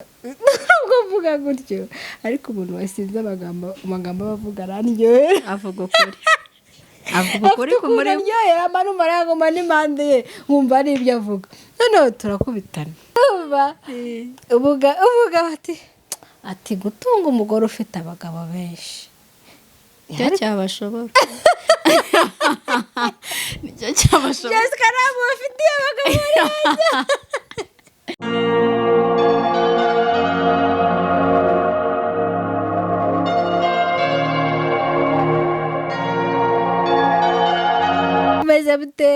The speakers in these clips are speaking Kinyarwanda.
Nubwo mvuga gutyo, ariko umuntu wasinze amagambo aba avuga arandyohera. Avuga ukuri, avuga ukuri. Afite ukuntu Kumuri aryohera, amanumara yaguma n'impande ye, nkumva ari ibyo avuga. Noneho turakubitana. Urumva, uvuga ati gutunga umugore ufite abagabo benshi Nicyo cyabashobora, nicyo cyabashobora. Jessica ntabwo bafitiye abagabo beza. Meze bite?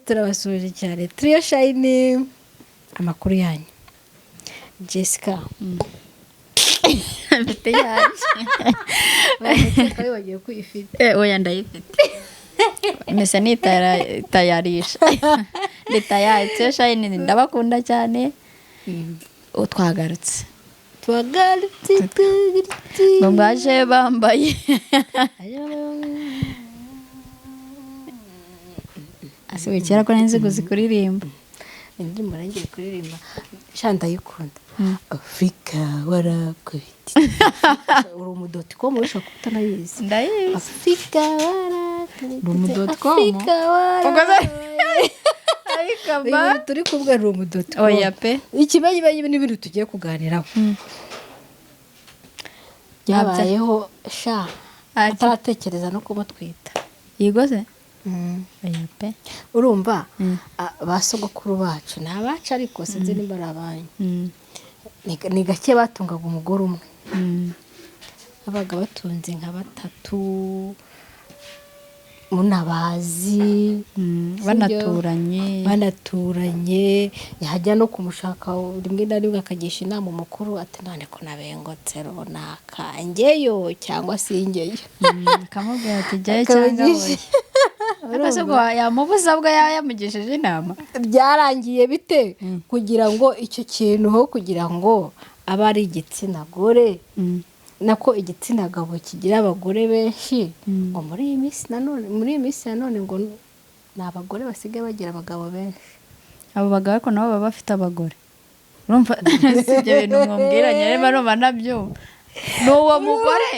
Turabasuhuje cyane, Trio Shine. Amakuru yanyu, Jessica? Mfite yanjye. Wibagiwe ko uyifite. Oya, ndayifite, mese nitayarisha, ndi tayari. Trio Shine, ndabakunda cyane. Ubu twagarutse. Tuhagarutse, tuhagarutse. Ngo baje bambaye asiwe kera ko nzi kuzi kuririmba. Indirimbo nagiye kuririmba sha, ndayikunda. Afurika warakubita, uri umu dot com, ushobora kuba utanayizi. Ndayizi. Afurika warakubita. Uri umu dot com? Afurika warakubita. Ariko Uyu muntu turi kumwe ni umu dot com. Oya pe. Ikimenyimenyi n'ibintu tugiye kuganiraho byabayeho sha, ataratekereza no kumutwita. Yigoze, oya pe. Urumva, ba sogokuru bacu ni abacu, ariko sinzi nimba ari abanyu, ni gake batungaga umugore umwe. Babaga batunze nka batatu, munabazi. Sibyo? Banaturanye. Banaturanye, yajya no kumushaka rimwe na rimwe akagisha inama umukuru, ati: "None ko nabengotse runaka, njyeyo cyangwa sinjyeyo?" Akamubwira ati: "Jyayo cyangwa Akamugisha- oya." Ariko se ubwo yamubuza, ubwo yaba yamugishije inama? Byarangiye bite kugira ngo icyo kintu, ho kugira ngo abe ari igitsina gore, nako igitsina gabo kigira abagore benshi, ngo muri iyi minsi nanone, muri iyi minsi nanone ngo ni abagore basigaye bagira abagabo benshi? Abo bagabo ariko nabo baba bafite abagore, urumva? Si ibyo bintu mwumwiranye rero, barumva nabyo. Ni uwo mugore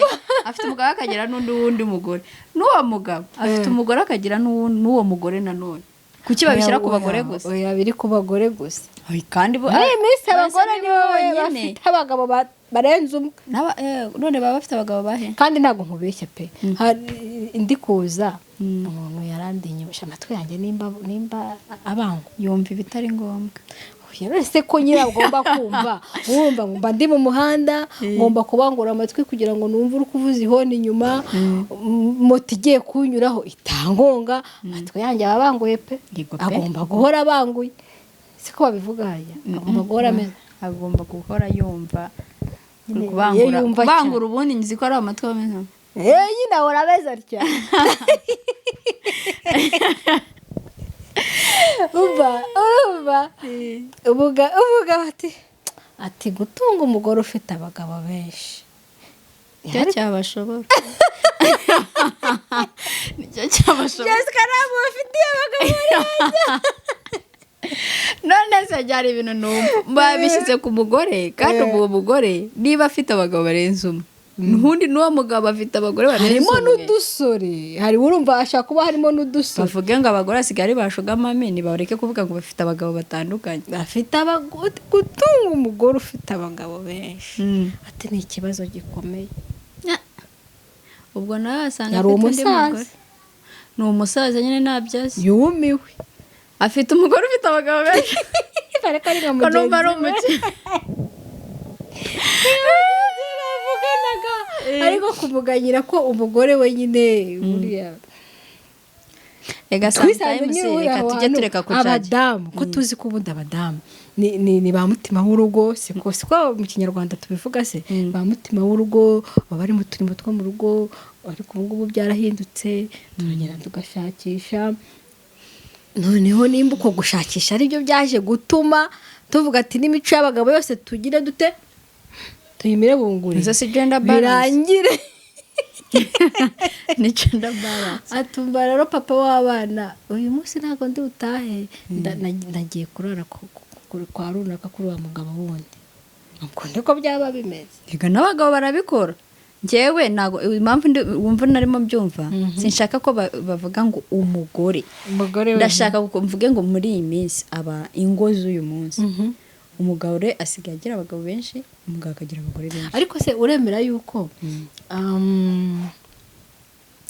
afite umugabo, akagira n'undi wundi mugore, n'uwo mugabo afite umugore, akagira n'uwo mugore nanone. Kuki babishyira ku bagore gusa? Oya, biri ku bagore gusa. Oya, kandi bo Muri iyi minsi basa abagore nibo nibo bonyine. bafite abagabo barenze umwe. None baba bafite abagabo bahe? Kandi ntabwo nkubeshya pe. Hari indi kuza, umuntu yarandinyibusha amatwi yanjye, nimba abangwa. Yumva ibitari ngombwa. Oya, uretse ko nyine agomba kumva, wumva ngomba ndi mu muhanda, ngomba kubangura amatwi kugira ngo numve uri kuvuza ihoni inyuma, moto igiye kunyuraho itangonga. Amatwi yanjye aba abanguye pe. Yego pe. Agomba guhora abanguye, siko babivuga hajya? Agomba guhora ameze Agomba guhora yumva. Nyine Kubangura. iyo yumva Kubangura, ubundi nzi ko ari amatwi ameze. Eh, nyine ahora ameze atya. Umva, urumva, uvuga ati gutunga umugore ufite abagabo benshi Nicyo cyabashobora, nicyo cyabashobora. Jessica ntabwo bafitiye abagabo beza. None se byari ibintu numva babishyize ku mugore, kandi uwo mugore niba afite abagabo barenze umwe, n'undi n'uwo mugabo afite abagore barenze Harimo umwe. n'udusore, hari, urumva, hashobora kuba harimo n'udusore. Bavuge ngo abagore basigaye ari ba sugar mummy, ntibareke kuvuga ngo bafite abagabo batandukanye. Bafite abagore. Gutunga umugore ufite abagabo benshi, ati ni ikibazo gikomeye. Ubwo nawe wasanga Yari afite undi umusaza. mugore. Ni umusaza nyine, ntabyo azi. Yumiwe. Afite umugore ufite abagabo benshi. Ariko ari nka Ko numva ari mugenzi we. umukire. Bavuganaga ariko kumuganyira ko umugore we nyine buriya Reka twisanze sometimes nyine uri reka aho tujye hantu, tureka kujajya. Abadamu ko tuzi ko ubundi abadamu ni ba mutima w'urugo, siko mu Kinyarwanda tubivuga se? Ba mutima w'urugo, baba bari mu turimo two mu rugo. Ariko ubu ngubu byarahindutse, turagenda tugashakisha. Noneho nimba uko gushakisha aribyo byaje gutuma tuvuga ati n'imico y'abagabo yose tugire dute? Tuyimire bunguri. Izo si gender balance. Birangire. Ni gender balance. Atumva rero, papa w'abana, uyu munsi ntabwo ndi butahe. Nagiye kurara kwa runaka, kuri wa mugabo wundi. Ubwo niko byaba bimeze. Reka, n'abagabo barabikora. Njyewe ntabwo, impamvu wumva narimo mbyumva, sinshaka ko bavuga ngo umugore. Umugore. Ndashaka ko mvuge ngo muri iyi minsi, aba ingo z'uyu munsi, umugore asigaye agira abagabo benshi, umugabo akagira abagore benshi. Ariko se uremera yuko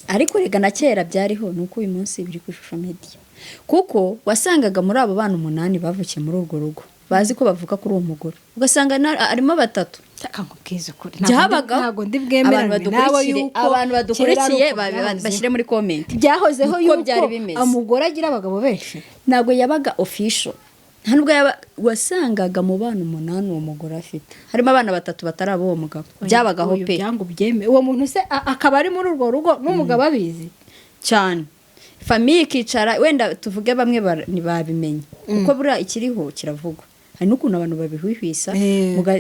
Ariko rega na kera byariho, ni uko uyu munsi biri ku ishusho media, kuko wasangaga muri abo bana umunani bavukiye muri urwo rugo, bazi ko bavuka kuri uwo mugore, ugasanga harimo batatu. Reka nkubwize ukuri. Byabagaho. Ntabwo ndi bwemerane Abantu nawe badukurikire, yuko abantu kera ari badukurikiye uko byahozeho. bashyire muri comment. Byahozeho Uko yuko byari bimeze. umugore agira abagabo benshi? Ntabwo yabaga official, nta nubwo yaba, wasangaga mu bana umunani uwo mugore afite harimo abana batatu batari ab'uwo mugabo. Byabagaho Uyu pe. Byanga ubyeme, uwo muntu se akaba ari muri urwo rugo n'umugabo abizi? Cyane. Famille ikicara, wenda tuvuge bamwe ntibabimenye, kuko buriya ikiriho kiravugwa, hari n'ukuntu abantu babihwihwisa,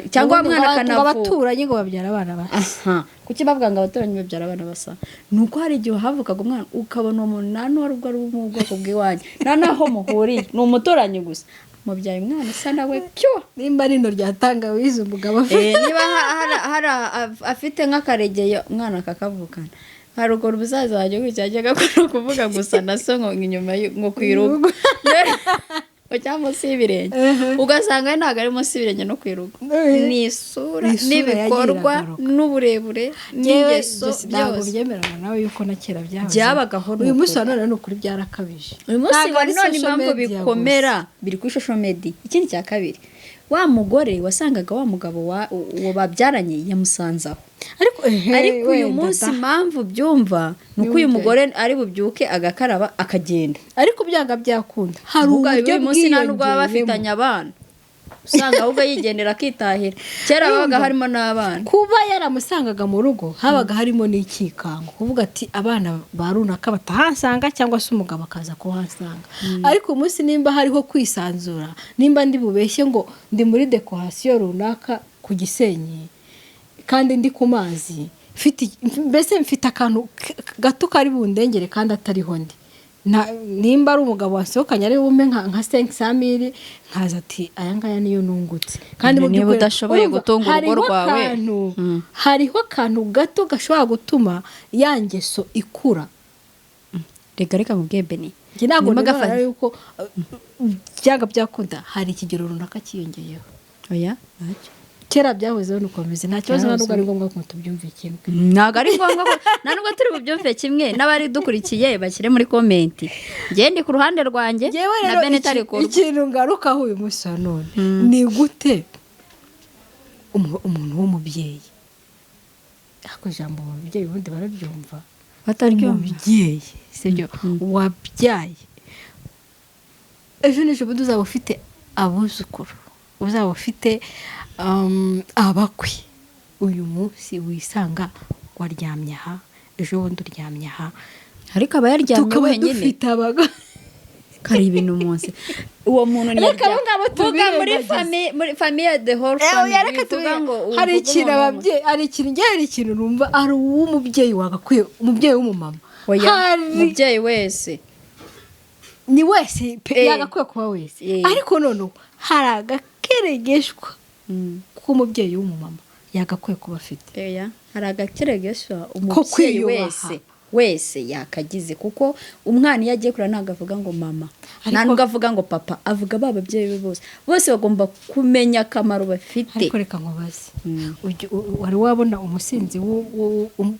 cyangwa wa Ubundi mwana ngo akanavuka. Abaturanyi ngo babyara abana basa. Aha, kuki bavuga ngo abaturanyi babyara abana basa? Ni uko hari igihe havukaga umwana, ukabona uwo muntu nta n'uwari ubwo ari uwo mu bwoko bw'iwanyu, nta n'aho muhuriye, ni umuturanyi gusa, mubyaye umwana usa nawe pyo. Nimba rino rya tangawizi umugabo afite. Niba hari afite nk'akaregeyo, umwana akakavukana. Haruguru umusaza wanjye gutya yajyaga akora kuvuga gusa na so ngo inyuma ngo ku irugo ngo cyangwa munsi y'ibirenge, ugasanga we ntabwo ari munsi y'ibirenge no ku irugo, ni isura. Ni isura. N'ibikorwa. Yagiye iragaruka. N'uburebure n'ingeso. Ntabwo Byose. byemeranywa nawe yuko na kera byahozeho. Byabagaho, ni Uyu munsi wa ukuri. none ni ukuri byarakabije. Uyu munsi Ntabwo wa ari none social impamvu media gusa. bikomera, biri kuri social media. Ikindi cya kabiri, wa mugore wasangaga wa mugabo wa uwo babyaranye yamusanze aho. Ariko ehe, Ariko uyu wenda munsi da. impamvu byumva ni uko uyu Niwe. mugore ari bubyuke agakaraba akagenda. Ariko byanga byakunda hari Ahubwo uburyo uyu munsi nta nubwo baba bwiyongereyemo. bafitanye abana, usanga ahubwo yigendera akitahira. Kera babaga harimo n'abana. Kuba yaramusangaga mu rugo, habaga harimo n'ikikango, kuvuga ati abana ba runaka batahasanga, cyangwa se umugabo akaza kuhasanga. Ariko umunsi nimba hariho kwisanzura, nimba ndi bubeshye ngo ndi muri décoration runaka ku Gisenyi kandi ndi ku mazi, mfite mbese mfite akantu gato kari bundengere kandi atariho ndi. Nimba ari umugabo wasohokanye ari bumpe nka 500 mille, nkaza ati aya ngaya niyo nungutse, kandi mu Niba by'ukuri udashoboye urumva, gutunga urugo hariho rwawe. Hariho akantu gato gashobora gutuma ya ngeso ikura. Reka, reka mubwiye Beni. Njye ntabwo Nimugafate. nemera yuko byanga byakunda hari ikigero runaka cyiyongeyeho. Oya, ntacyo. Kera byahozeho, nuko bimeze, nta kibazo, nta nubwo ari ngombwa ko tubyumve kimwe. Ntabwo ari ngombwa ko, nta nubwo turi bubyumve kimwe. N'abari dukurikiye bashyire muri comment. Njye ndi ku ruhande rwanjye Njyewe na rero Benita ari ku rwe. Ikintu ngarukaho uyu munsi wa none ni gute umuntu w'umubyeyi, ariko ijambo umubyeyi ubundi bararyumva? Bataryumva. Umubyeyi, sibyo, wabyaye, ejo n'ejo bundi uzaba ufite abuzukuru, uzaba ufite abakwe, uyu munsi wisanga waryamye aha, ejo bundi uryamye aha. Ariko aba yaryamye Tukaba wenyine. dufite abagore. Kari ibintu munsi uwo muntu Reka abo ngabo vuga muri tubirengagize. famille, muri famille, the whole family. Reka bivuga ngo hari uvuge ikintu umuntu umwe. ababyeyi, hari ikintu njye, hari ikintu numva ari uw'umubyeyi wagakwiye, umubyeyi w'umumama. Oya, hari umubyeyi wese. Ni wese pe. Yagakwiye kuba wese. Ariko noneho hari agakeregeshwa k'umubyeyi w'umumama yagakwiye kuba afite. Oya, hari agakeregeshwa Ko umubyeyi kwiyubaha. wese wese yakagize, kuko umwana iyo agiye kurira ntabwo avuga ngo mama, nta nubwo avuga ngo papa, avuga ba babyeyi be bose. Bose bagomba kumenya akamaro bafite. Ariko reka nkubaze. Wari wabona umusinzi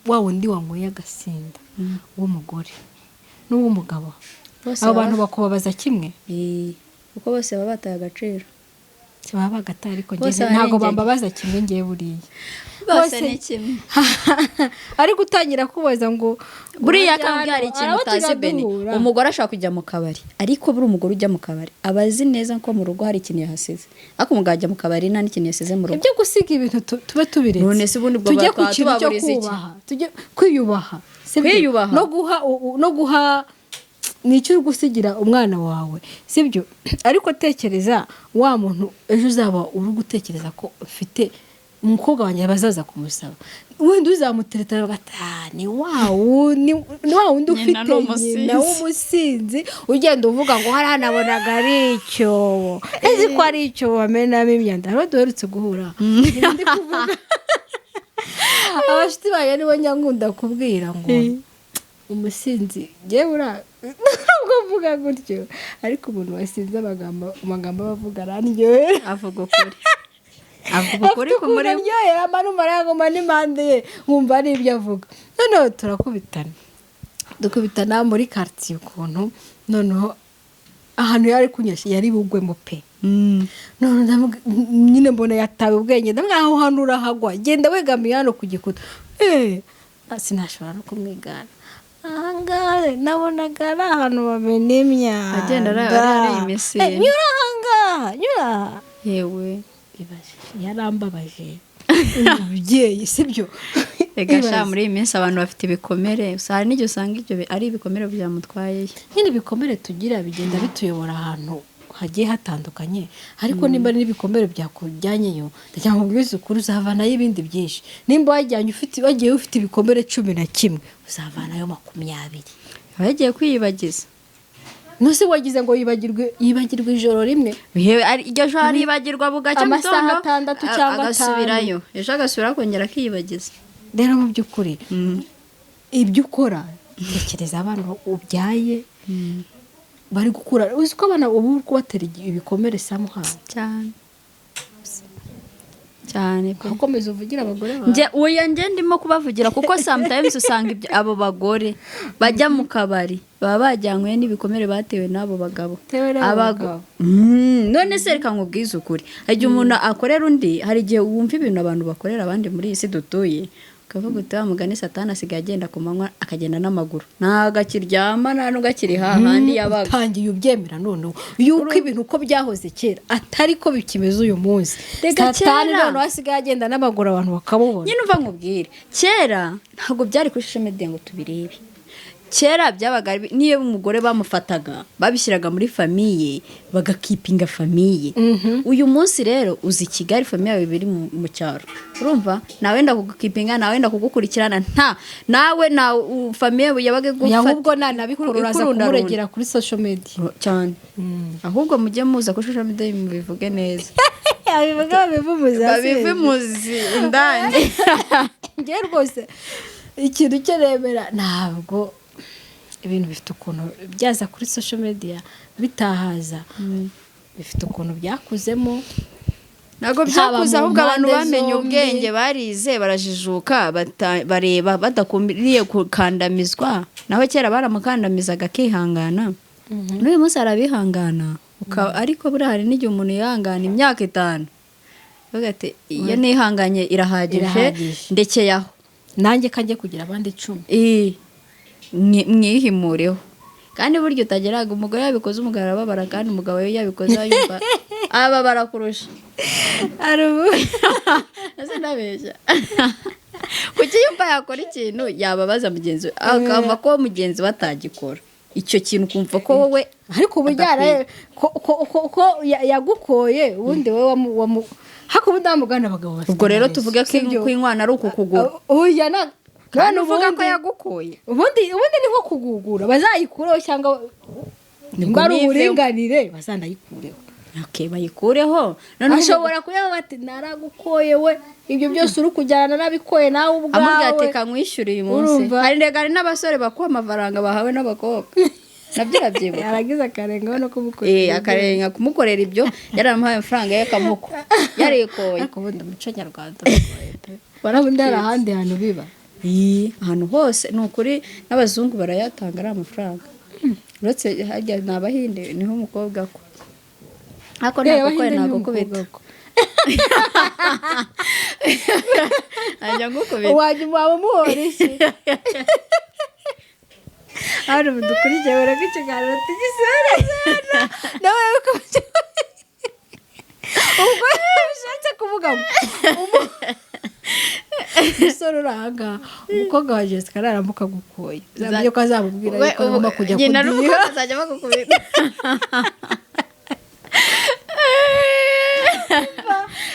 wa wundi wanyweye agasinda w'umugore n'uw'umugabo? Bose Abo baba bantu bakubabaza kimwe? Kuko bose baba bataye agaciro. Si baba bagataye, ariko Bose njye ntabwo barengeye. bambabaza kimwe ngewe buriya. Bose ni kimwe. Ari gutangira kubaza ngo Buriya urajya kandi hari hano, ikintu arabo utazi, Beni. turaduhura. Umugore ashobora kujya mu kabari, ariko buri umugore ujya mu kabari aba azi neza ko mu rugo hari ikintu yahasize, ariko umugabo ajya mu kabari nta n'ikintu yasize mu rugo. Ibyo gusiga ibintu tube tubiretse. None se ubundi ubwo Tujye ku twaba kintu cyo tubaburiza iki? kubaha, tujye kwiyubaha, sibyo? Kwiyubaha. No guha ni icyo uri gusigira umwana wawe, sibyo? Ariko tekereza wa muntu ejo uzaba uri gutekereza ko ufite Umukobwa wanjye bazaza kumusaba, wenda uzamutereta bagata ni wa wundi, ni wa wundi Nyina ufite ni umusinzi. Nyina w'umusinzi ugenda uvuga ngo hariya nabonaga ari icyobo, ese ko ari icyobo bamenamo imyanda. Hariho duherutse guhura, ndi kuvuga abashuti banjye, nibo njya kubwira ngo umusinzi, ngewe ura nubwo mvuga gutyo, ariko umuntu wasinze amagambo aba avuga arandyohera. Avuga ukuri, avuga ukuri Afite ukuntu kumuri. Aryohera amanuma yaguma n'impande ye, nkumva ari ibyo avuga. Noneho turakubitana, dukubitana muri karitsiye ukuntu, noneho ahantu yari kunyashya yari bugwemo pe. None nyine mbona yatawe ubwenge, ndamubwira: "Aho hantu urahagwa, genda wegamiye hano ku gikuta." Sinashobora no kumwigana. Ahangaha nabonaga ari ahantu bamena imyanda. Agenda ari imisiri. Nyura ahangaha, nyura aha. Yewe. Ibaze, yarambabaje umubyeyi, sibyo? Rega sha, Ibaze. muri iyi minsi abantu bafite ibikomere. Hari n'igihe usanga ibyo ari ibikomere byamutwayeyo. Nyine ibikomere tugira bigenda bituyobora ahantu hagiye hatandukanye, ariko nimba ari n'ibikomere byakujyanyeyo, ndagira ngo ubwize ukuri, uzavanayo ibindi byinshi. Nimba wajyanye ufite, wagiye ufite ibikomere 11, uzavanayo 20. Aba yagiye kwiyibagiza. Ntuse wagize ngo yibagirwe, yibagirwe ijoro rimwe? Yewe, iryo joro aribagirwa, bugacya mu Amasaha gitondo, 6 cyangwa 5. Agasubirayo, ejo agasubira akongera akiyibagiza. Rero mu by'ukuri ibyo ukora, tekereza abana ubyaye bari gukura. Uzi ko abana ubu uri kubatera ibikomere samuhawe? Cyane cyane pe. Ukomeza uvugira abagore bawe. Njye oya, njye ndimo kubavugira kuko sometimes usanga abo bagore bajya mu kabari baba bajyanywe n'ibikomere batewe n'abo bagabo. Tewe n'abo bagabo. None se reka nkubwize ukuri, hari igihe umuntu akorera undi, hari igihe wumva ibintu abantu bakorera abandi muri iyi si dutuye, ukavuga uti: "Wa mugani Satani asigaye agenda ku manywa, akagenda n'amaguru, ntabwo akiryama, nta nubwo akiri hahandi yabaga." Utangiye ubyemera noneho yuko ibintu uko byahoze kera atari ko bikimeze uyu munsi. Rega Satani kera- noneho asigaye agenda n'amaguru, abantu bakamubona. Nyine uva nkubwire, kera ntabwo byari kuri social media ngo tubirebe. Kera byabaga niyo umugore bamufataga, babishyiraga muri famille, bagakipinga famille. Uyu munsi rero uzi Kigali, famille yawe biri mu cyaro, urumva ntawenda kugukipinga, ntawenda kugukurikirana, nta nawe na famille yabaga igufata. Ahubwo nanabikora uraza ikurundarunda. kumuregera kuri social media. Cyane. Ahubwo mujye muza kuri social media mubivuge neza. Abivuga babivuze. Babive muzi indani. Njye rwose ikintu cyo nemera, ntabwo ibintu bifite ukuntu byaza kuri social media bitahaza, bifite ukuntu byakuzemo. Ntabwo Haba byakuze, mu ahubwo abantu mpande bamenye zombi. ubwenge, barize, barajijuka, bareba badakwiriye gukandamizwa. Naho kera baramukandamizaga akihangana, n'uyu munsi arabihangana. Ariko buriya hari n'igihe umuntu yihangana imyaka 5, avuga ati: "Iyo nihanganye irahagije." Irahagije. Ndekeye aho. Nanjye kajye kugira abandi 10. Mwihimureho. Kandi burya utageraga umugore yabikoze, umugabo arababara, kandi umugabo iyo yabikoze yumva ababara kurusha. Ese ndabeshya? Kuki yumva yakora ikintu yababaza mugenzi we, akumva ko mugenzi we atagikora icyo kintu, ukumva ko wowe Ariko ubu adakwiye. ko yagukoye, ubundi wowe wamu hako, ubundi wamugana abagabo bafite Ubwo rero amarezo, tuvuge ko sibyo? ko inkwano ari ukukugura? Oya, na Kandi none uvuga ko ubundi yagukoye. Ubundi ni nko kugugura, bazayikureho cyangwa nimba ari Niveho. uburinganire bazanayikureho. Okay, bayikureho noneho. Ashobora kuyavuga ati: "Naragukoye we, ibyo byose uri kujyana nabikoye nawe Amubwira ati ubwawe." "Kamwishyure uyu munsi." Urumva? Hari ndega, hari n'abasore bakuha amafaranga bahawe n'abakobwa, nabyo urabyibuka. Yaragize akarengaho no kumukorera Eh, ibyo. Akarenga kumukorera ibyo, yaramuhaye amafaranga ye akamukwa yarikoye. Ariko ubundi umuco nyarwanda uragoye pe. Ubundi hari ahandi hantu biba? Ii, ahantu hose ni ukuri, n'abazungu barayatanga ari amafaranga, uretse harya ni Abahinde niho umukobwa ko ariko Eh, ntabwo Abahinde ntabwo niho kubita umukobwa ko. Ajya ngukubita. Wajya waba umuhora iki? Hano mudukurikiye, barako ikiganiro tugisoreze hano nawe uko ubwo bishatse kuvuga ngo umusore uri ahangaha, umukobwa wa Jessica naramuka agukoye, uzamenye ko azamubwira yuko agomba kujya Nyina kudiha. N'umukobwa azajya bagukubita.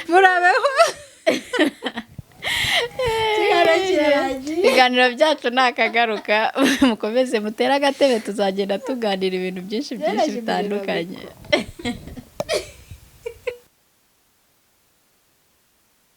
Murabeho. Ibiganiro byacu ni akagaruka. Mukomeze mutere agatebe, tuzagenda tuganira ibintu byinshi byinshi Byaraje. bitandukanye.